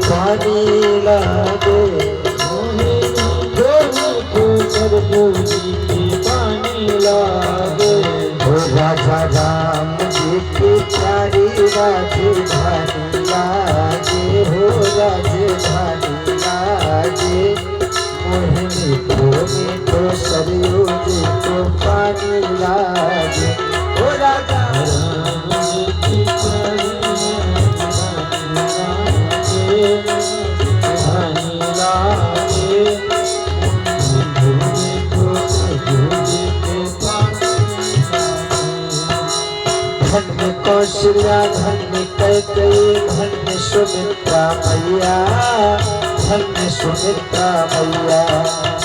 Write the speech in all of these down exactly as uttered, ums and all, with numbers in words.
पानी लागे, मोहे मीठो मीठो सरजू जी के पानी लागे। हो राजा राम जी के प्यारी राजधानी लागे, हो राजधानी लागे। मोहे मीठो मीठो सरजू जी के पानी लागे। हो राजा राम जी के प्यारी राजधानी लागे। धन्य कौशल्या, धन्य कैकेयी, धन्य सुमित्रा मैया, धन्य सुमित्रा मैया।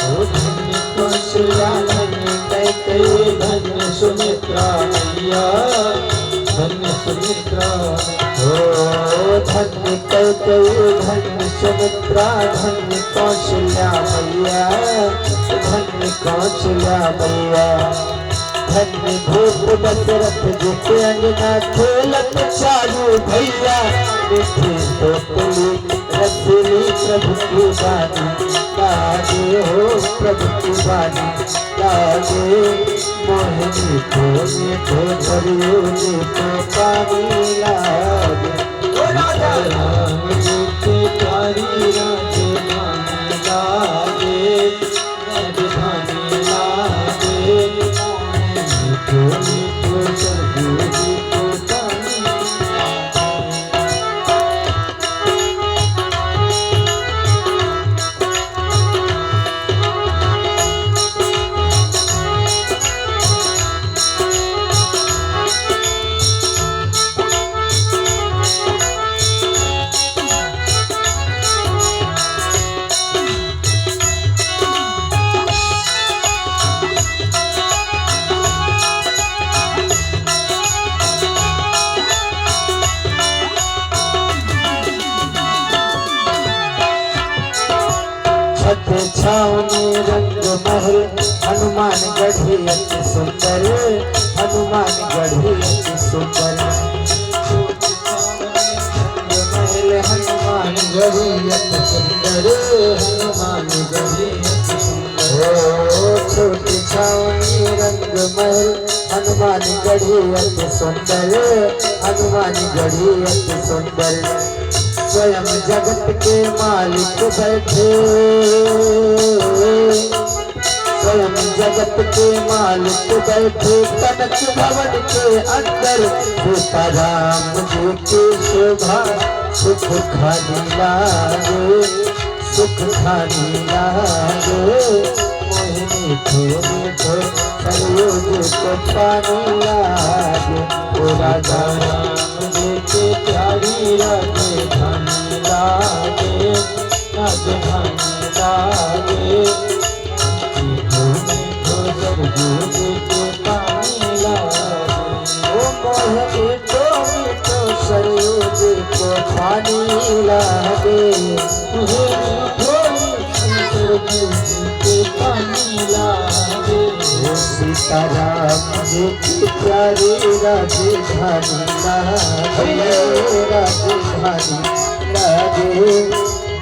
ओ धन्य कौशल्या, धन्य कैकेयी, धन्य सुमित्रा मैया, धन्य सुमित्रा। ओ धन्य कैकेयी, धन्य सुमित्रा, धन्य कौशल्या मैया, धन्य कौशल्या मैया। धन्य भूप दशरथ जी के अंगना खेलत चारू भैया। मीठी बोतली रसीली प्रभु की बानी लागे हो, प्रभु की बानी लागे। मोहे मीठो मीठो सरजू जी के पानी लागे। ओ राजा राम जी के प्यारी राजधानी लागे, राजधानी लागे। मोहे मीठो मीठो सरजू जी के पानी लागे। छत छावनी रंग महल हनुमान गढ़ी अति सुंदर, हनुमान गढ़ी अति सुंदर। महल हनुमान गढ़ी अति सुंदर, हनुमान गढ़ी अति सुंदर। ओ छोटी छावनी रंग महल हनुमान गढ़ी अति सुंदर, हनुमान गढ़ी अति सुंदर। स्वयं जगत के मालिक बैठे, स्वयं जगत के मालिक बैठे कनक भवन के अंदर। सीताराम जी की शोभा सुख खानी लागे, सुख खानी लागे। मोहे मीठो मीठो सरजू जी के पानी लागे। ओ राजा राम जी के प्यारी राजधानी लागे, राजधानी लागे। मीठो मीठो सरजू जी के पानी लागे। ओ मोहे मीठो मीठो सरजू जी के पानी लागे। मोहे मीठो मीठो सरजू जी के पानी लागे। ओ सीताराम जी की प्यारी राजधानी लागे, राजधानी लागे।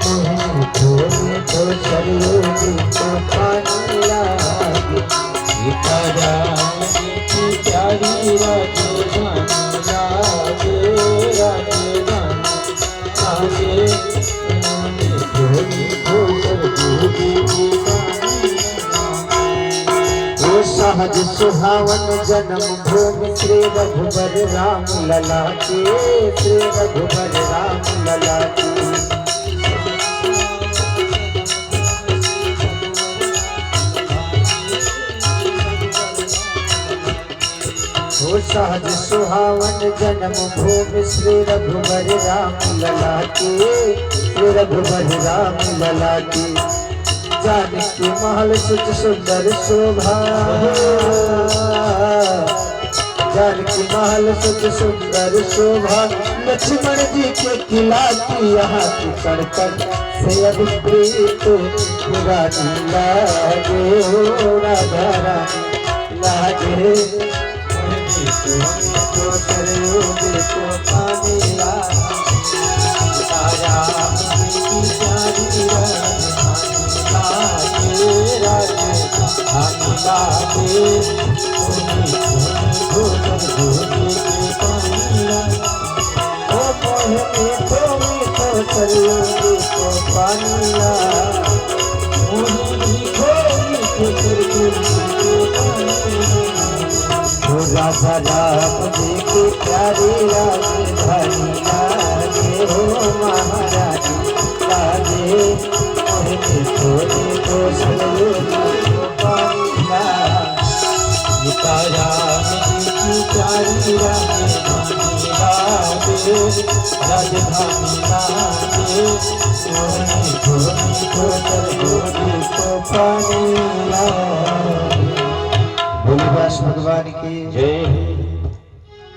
मोहे मीठो मीठो सरजू जी के पानी लागे। सीताराम जी की प्यारी राजधानी लागे, राजधानी लागे। मोहे मीठो मीठो सरजू जी के पानी लागे। ओ सहज सुहावन जन्म भूमि श्री रघुबर राम लला के, श्री रघुबर राम लला के। ओ सहज सुहावन जन्म भूमि श्री रघुबर राम लला के, श्री रघुबर राम लला के। जानकी महल सुच सुंदर शोभा, जानकी महल सुच सुंदर शोभा, लक्ष्मण जी के किला की यहाँ की कण कण से अभिप्रीत रानी लागे हो राधा रानी लागे। मोहे मीठो मीठो सरजू जी के पानी लागे। सीताराम राम जी की प्यारी राजधानी लागे हो महारानी लागे, मोहनी थोड़ी तो सलूनी पानी लागे। सीताराम जी की प्यारी राजधानी लागे, राजधानी लागे, मोहनी थोड़ी तो सलूनी पानी लागे। बोल व्यास भगवान की जय।